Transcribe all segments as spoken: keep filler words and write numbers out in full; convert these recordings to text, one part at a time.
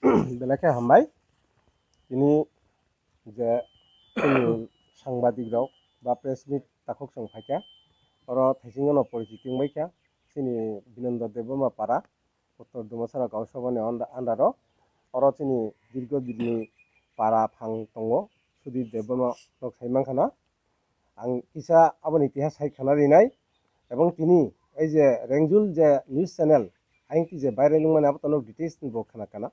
Belai khe hambai. Tini je chini sangbadik rok ba press meet takhuk chwng phaikha, oro thaisingo no porichiti wngbaikha chini Binonda Debbarma para, Uttor Dumasara Gaon Sabhani under o. Oro chini dirgo dinni para phang tongo, Sudip Debbarma nok sai mankha na. Ang kisa aboni itihas hai khana rinai, ebong tini ei je Rengjul je news channel, ayang twi je viral wngmani abo tono details ni bo khana kana.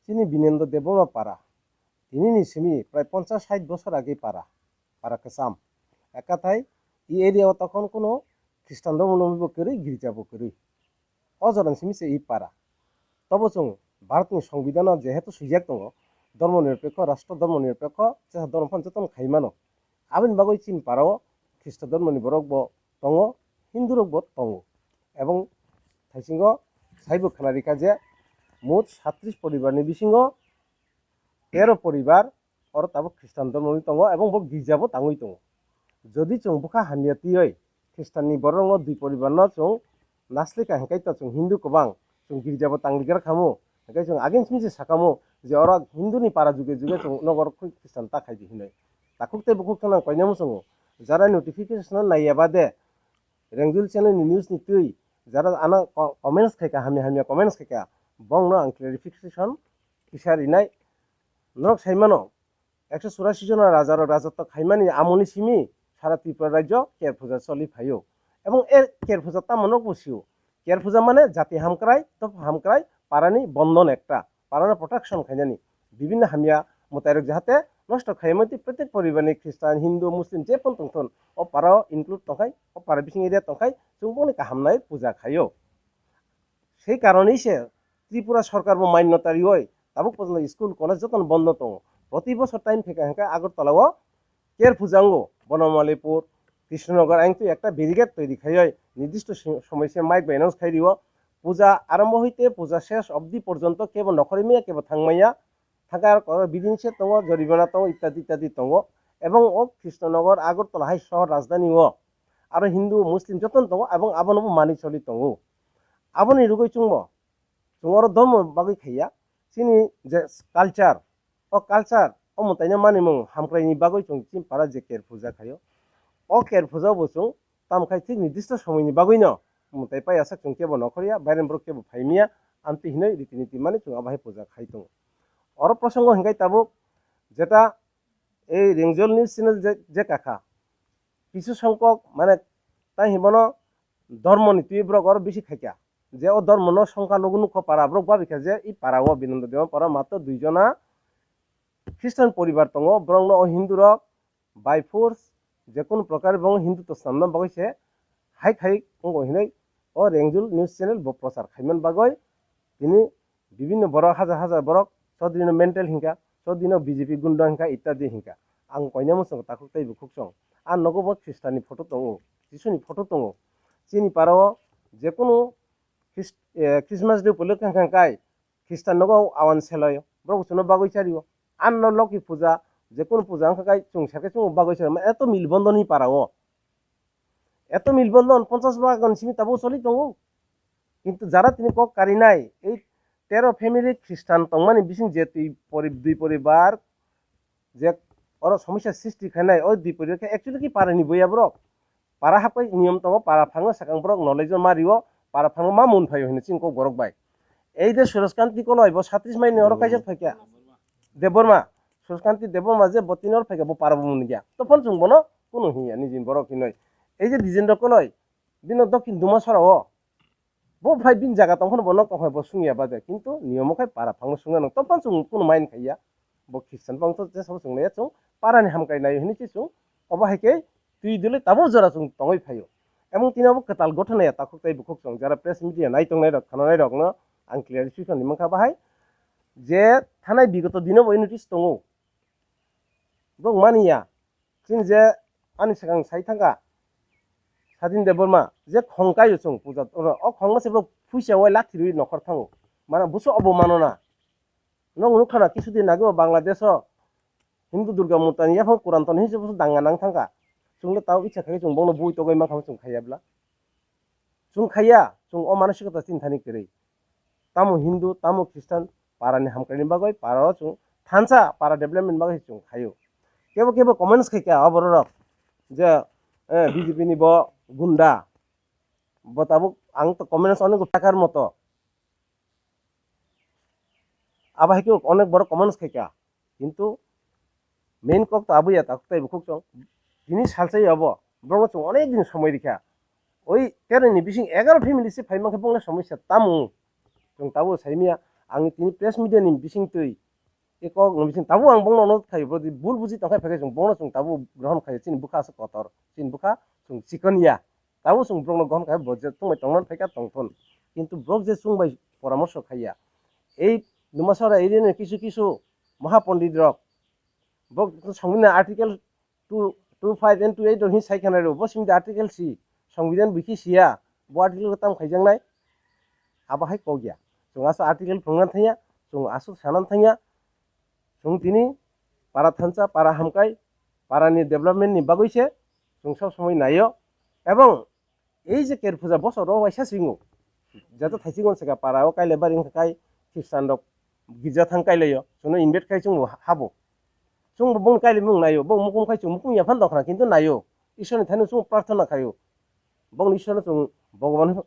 Chini Binendu Debbarma para, tini ni simi prai ponchas sait bosor age para, para kwcham. Ekathai e area o tokon kuno Khristan dhormo lomwi bo kwrwi, girja bo kwrwi. O jora ni simi se e para. Tobo chwng Bharat ni Songbidhan o jehetu swijak tongo, dhormo nirpekho, rashtra dhormo nirpekho, chesa dhormo phano jotono khai mano. Aboni bagwi chini para o Khristo dhormo ni borok bo tongo, Hindu rok bo tongo. Ebong thaisingo saibo khna rikha je mot satris poribar ni bisingo tero poribar oro tabuk Khristan dhormo ni tongo ebong bo girja bo tangwi tongo. Jodi chwng bwkha hamya twiwi Khristanni borokno dui poribarno chwng naslika, hwnkhe to chwng Hindu kwbang, chwng girjabo tangligra khamu, hwnkhe chwng agin simi se sakhamu je oro Hinduni para juge juge chwng nogo rok Khristan ta khaidi hinwi. Takhuk tei bukhuk kheno ang koinai muchungo, jara notification no naiya bade Rengjul channel ni news ni twi jara ano co-, comments khaika, hamya hamya comments khaika, bongno ang clarification kisa rinai. Norok sai mano, ekso churasi jona rajarok rajotw khaimani amoni simi sara Tripura rajyo ker puja choli phaio. Ebong e ker puja tamo nokbo sio. Ker puja mane jati hamkrai, topha hamkrai, parani bondon ekta, parano protection khainani. Bibinno hamya mwtairok jahate nosto khaimani, protek poribarni Khristan, Hindu, Muslim je pon tongthon, o parao include tongkhai, o para bising area tongkhai, chwng boni kaham nai puja khaio. Sei karonwi se Tripura sorkar bo manyota riwi tabuk porjonto school, college jotono bondo tongo. Proti bosor time phaikha hwnkhe Agartala o ker puja wngo, Bonomalipur, Krishnanagar ayang twi ekta barricade toiri khaiwi nirdisto si-, somoi se mike bai announce khai rio. Puja arombo hoite puja ses obdi porjonto kebo nokhorwi maya, kebo thang maya. Thangkhe aro bidin se tongo, jorimana tongo, ittadi ittadi tongo. Ebong o Krishnanagar, Agartala hai sohor rajdhani o aro Hindu, Muslim jotono tongo, ebong abono bo manwi choli tongo. Aboni rwgwi chwngbo chwng oro dhormo bagwi khaiya, chini je culture, o culture, o mwtaino manimung hamkraini bagwi chwng chini para je ker puja khaio. O ker puja bo chwng tamkhai thik nirdisto somoini bagwino mwtai paiyasak chwng kebo nokhorya, baireni borok kebo phaimya, amtwi hinwi riti niti mani chwng abo hai puja khai tongo. Oro prosongo hwnkhe tabuk jeta ei Rengjol news channel je, je kakha, kisu songkok mane tai hinbono dhormoni twi borok oro bisi khaikha. Je o dhormono songkha logo nukho para borok babikha je i para o Binonda Debbarma para matro dui jona Khristan poribar tongo, borokno o Hindu rok by force je kunu prokar bo Hindu to swnamna bagwi se hai khai wngo hinwi o Rengjul news channel bo prochar khaiman bagwi tini bibinno borok hajar hajar borok Chaudhary no mental hinka, Chaudhary no B J P gunda hinka ittadi hinka. Ang koinai muchungo takhuk tei bukhuk song. A nogo bo Khristanni photo tongo, Jisuni photo tongo. Chini para o je kunu Khris-, eh, Christmas day upolokhe hwnka hwnkhe Khristan nogo awan selai o, borok chwngno bagwi chari o. Anno loki puja, je kunu puja wngkha kai chwng serkhe chwngno bagwi chari o. Eto milbondon ni para o. Eto milbondon ponchas bagan simi tabuk choli tongo. Kintu jara tini kok karinai, ei tero family Khristan tongmani bising je twi pori-, dui poribar je oro somosya srishti khainai, o dui poribar khe actually ki para ni boya borok. Para hapai niyom tongo, para phangno sakang borok knowledge o ma rio, para phangno ma mun phaio hinwi chini kok borok bai. Ei je Suraj Kanti Koloi bo satrish mai ni oro kaisa phaikha. Debbarma, Suraj Kanti Debbarma je bo tini oro phaikha, bo para bo mun ya. Tophon chwng bono kunu hinya nijini borok hinwi. Ei je Dijendra Koloi, bino Dokhin Dumasora o. Bo phai bini jaga tong phano bo nok tong phai bo sungya ba de, kintu niyomo khai para phangno sungya nang. Tophano chwng kunu mind khaiya. Bo Christian bang to je sabo chwng laiya chwng para ni hamkrai lai hini chi chwng. Obo hai khe twi dwlwi tabuk jora chwng tongwi phaio. Emon tini abo kwtal gotha naiya takhuk tei bukhuk chwng jara press media nai tongnai rok khana nai rok no ang clarification ni mankha bahai je thanai bigoto dino bo notice tongo. Borok mani ya, chini je ani swkang sai thangkha Sadin Debbarma, je khong kaio chwng puja, o khong no se borok phuisa wai lathi rwi nokhor thango. Mane buso obo mano na. Nwng nukha na kisu din age o Bangladesh o Hindu Durga murtani yaphang Quran ton hinse buso danga nang thangkha. Chwng le tao icha khai chwng bongno bui togoi mankha chwng khaiya bla. Chwng khaiya, chwng o manosikota chini thani kwrwi. Tamo Hindu, tamo Khristan, para ni hamkrai ni bagwi, para o chwng thansa, para development bagwi chwng khaio. Kebo kebo comments khai kha o borok rok je, eh, B J P ni bo gunda, bo tabuk ang to comments onek takar moto. Abo hai khe onek borok comments khai kha. Kintu main kok to abo ya, takhuk tei bukhuk chwng. Tini salsa ya abo, borokno chwng onek din somoi rikha. Oi tero ni bising egaro family se phai mankhe bongni somosya tamo. Chwng tabuk saimya, ang tini press media ni bising twi, e kok ni bising tabuk ang bongno ono khayo, bwrwi bul buji tongkha, phai khe chwng bongno chwng tabuk grohon khayo, chini bwkha aswk kotor, chini bwkha chwng chikon ya. Tabuk chwng borokno gohon khai bo je chwngbai tongna phaikha tongthun. Kintu borok je chwngbai poramorso khaiya. Ei Dumasora area ni kisu kisu mahapondit rok, borok songwini article two, two five and two eight rok hin sai khanai rok, bo simi article si, songbidan bikhi siya, bo article ko tam khaijaknai, abo hai kok ya. Chwng aso article phunukna thangya, chwng aso sana thangya, chwng tini para thansa, para hamkai, para ni development ni bagwi se chwng sob somoi naio. Ebong ei je Ker puja bosor o waisa singo, joto thaisingo se para o kaile bari wngkha kai Christian rok girja thang kailaio, chwngno invite khai chwngbo habo. Chwngbo bongni kaile mung naio, bong mukum khai chwng mukum yaphano dongkhna kintu naio. Ishwrni thani chwng prarthana khaio. Bongni Ishwrno chwng Bhogoban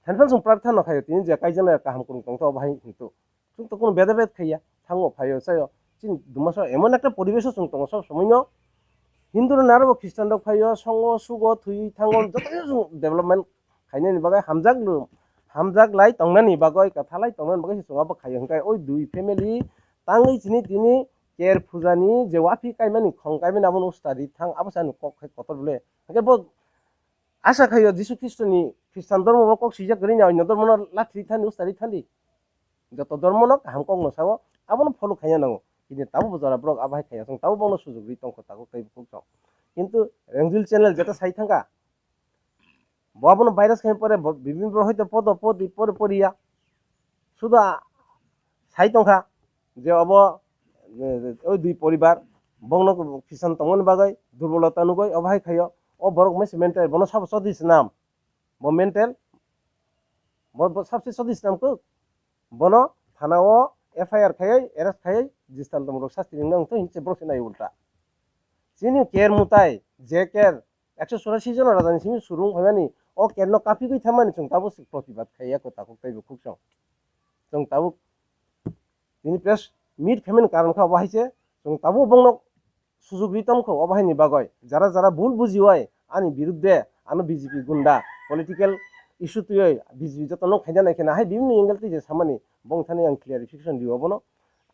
thani phano chwng prarthana khaio, tini je kaijaknai kaham kwrwng tongthogo bahai hintu. Chwng to kunu beda bed khaiya, thango phaio chaio. Chini Dumasora emon ekta poribesh o chwng tongo sob somoi no. Hindu rok naro bo Christian rok phaio, songo sugo thwi thango joto khe chwng development khainani bagwi hamjak lu-, hamjak lai tongnani bagwi, kwthalai tongnani bagwi se chwng abo khaio. Hwnkhe oi dui family tangwi chini tini Ker puja ni je waphi kaimani khong kaimani abono usta ri thang, abo se ani kok khai kotor bole. Hwnkhe bo asa khaio Jisu Khristo ni Christian dormo bo kok swijak kwrwi ni, onyo dormo no lathri thani usta ri thani. Joto dormo no kaham kok no sao, abono follow khaina nango. Kintu tabuk bo jora borok abo hai khaiya, chwng tabuk bono sujok ri tongkho, tabuk tei bukhuk chwng. Kintu Rengjil channel jeta sai thangkha, bo abono virus khai pore bo bibin borok hoito podo podi pore poriya. Suda sai tongkha je obo, eh, oi dui poribar bongno Christian tongmani bagwi durbolota nugwi obo hai khaio. O borok mese mental, bono sabo chodi swnam. Bo mental, bo, bo sabse chodi swnam kuk. Bono thana o F I R khaiwi, arrest khaiwi, jistan tongmorok sasti ringna wngtwi hinse borok se nai ulta. Chini Ker mutai, je Ker ekso churasi jona rajani simi surung phaimani, o Ker no kapigwi thammani chwng tabuk se protibad khaiya ko takhuk tei bukhuk chwng. Chwng tabuk tini press meet khaimani karon kha obo hai se, chwng tabuk bongno sujuk ri tongkho obo haini bagwi. Jara jara bul bujiwi ani birudde ano B J P gunda political issue twiwi B J P jotono khaina nai kheno hai bibinno angle twi je samani bong thani ang clarification rio bono.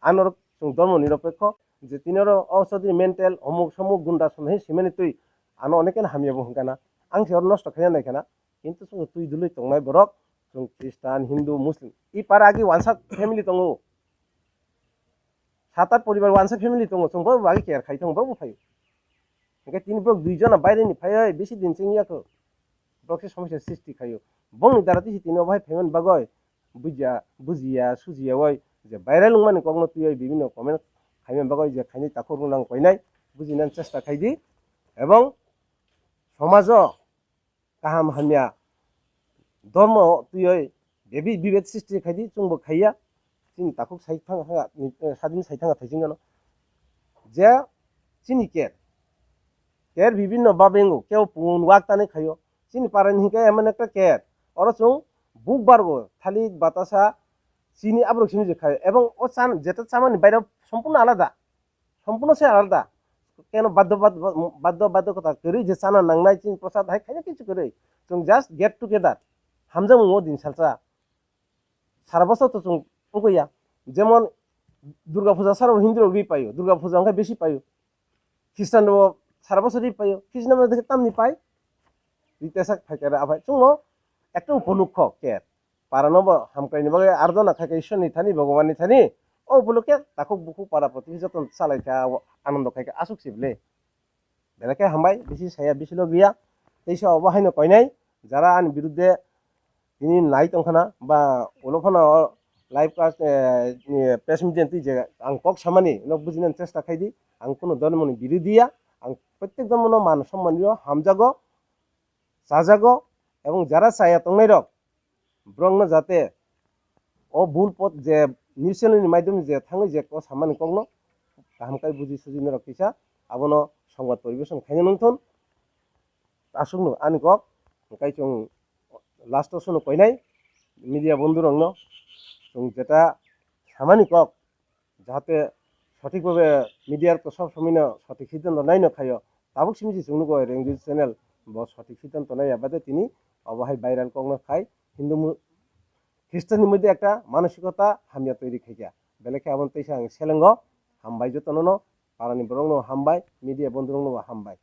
Ano chwng dormo niropekho je tini oro o chodi mental omuk somuk gunda somhe simani twi ano onekeno hamya bo hwnkha na. Ang se oro nosto khaina nai khana. Kintu chwng twi dului tongnai borok, chwng Christian, Hindu, Muslim. I para agi wansa family tongo. Sat at poribar wansa family tongo, chwng borok bo agi care khai tongo, borok bo phaio. Hwnkhe tini borok dui jona baire ni phaiwi bisi din chwng yakho. Borok se somosya sristi khaio. Bongni dara tisi tini obo hai phaimani bagwi bujia, bujiya, sujiya oi je baire lungmani kokno twiwi bibinno comment khaimani bagwi je khainai takhuk rwnang koinai bujinani chesta khaidi. Ebong somajo kaham hamya dormo twiwi bebi bibet sristi khaidi, chwngbo khaiya. Chini takhuk sai thang, thang, eh, sadin sai thanga thaising gano. Je chini Ker, Ker bibinno babengo, keo pun wak tani khaio. Chini parani hingke emon ekta Ker. Oro chwng buk bargo, thalik, batasa, chini aborok simi je khaio. Ebong o chan, jeta chamani baire sompurno alada. Sompurno se alada. Keno baddo, baddo, baddo, baddo kota kwrwi je chana nangnai chini prosad hai khaina kichu kwrwi. Chwng just get together. Hamjakmung o din salsa. Sara bosor to chwng wngkha ya. Jemon Durga Puja saro Hindu rok ri paio. Durga Puja wngkha besi paio. Christian rok sara bosor ri paio. Christian rok tamni pai. Ritesak phaikara aphai. Chwngno ekta upolokho ke. Parano bo hamkraini bagwi ardona khaikha Ishwarni thani, Bhagwanni thani. O upolokhe takhuk bukhuk para protibesi jotono chalaikha, o anondo khaikha, aswk sibole. Belai khe hambai, bisi saya, bisi logiya. Teisa obo haino koinai, jara ani birudde tini nai tongkhana, ba ulo phano live cast, eh, ni press media twi je ang kok samani, no bujinani chesta khaidi. Ang kuno dhormoni birudhiya, ang prottek dhormono man somman rio, hamjago, chajago, ebong jara chaya tongnairok, borokno jate o bul pot je news channel ni maidhyam je thangwi je kok samani kokno kaham kai buji suji norok kisa abono songbat poribeshon khaina nungthun. Aswkno ani kok hwnkhe chwng last o sono koinai media bondhu rokno chwng jeta samani kok jahate sothik bhabe media rok to sob somoi no sothik siddhanto nai no khaio. Tabuk simi se chwng nugo Rengdi channel bo sothik siddhanto nai ya bade tini obo hai viral kok no khai Hindu mu-, Khristo ni moddhe ekta manosikota hamya toiri khaikha. Belai khe aboni teisa ang selengo hambai jotono no, parani borok no hambai, media bondhu rok no bo hambai.